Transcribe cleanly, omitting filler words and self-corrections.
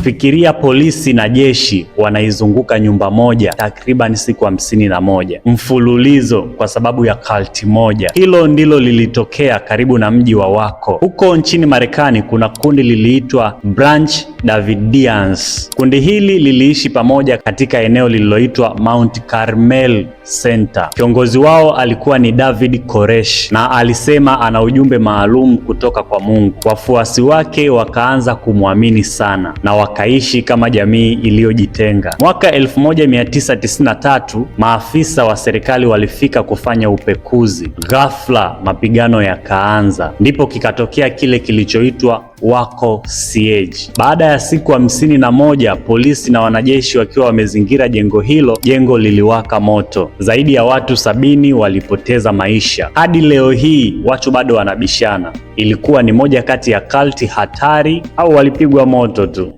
Fikiria polisi na jeshi wanaizunguka nyumba moja takriban siku 51 mfululizo kwa sababu ya cult moja. Hilo ndilo lilitokea karibu na mji wa Waco. Huko nchini Marekani kuna kundi liliitwa Branch Davidians. Kundi hili liliishi pamoja katika eneo lililoitwa Mount Carmel Center. Kiongozi wao alikuwa ni David Koresh na alisema ana ujumbe maalum kutoka kwa Mungu. Wafuasi wake wakaanza kumwamini sana na wakaishi kama jamii iliyojitenga. Mwaka 1993 maafisa wa serikali walifika kufanya upekuzi. Ghafla mapigano yakaanza, ndipo kikatokea kile kilichoitwa Waco Siege. Baada ya siku 51 polisi na wanajeshi wakiwa wamezingira jengo hilo, jengo liliwaka moto. Zaidi ya watu 70 walipoteza maisha. Hadi leo hii watu bado wanabishana, ilikuwa ni moja kati ya cult hatari au walipigwa moto tu?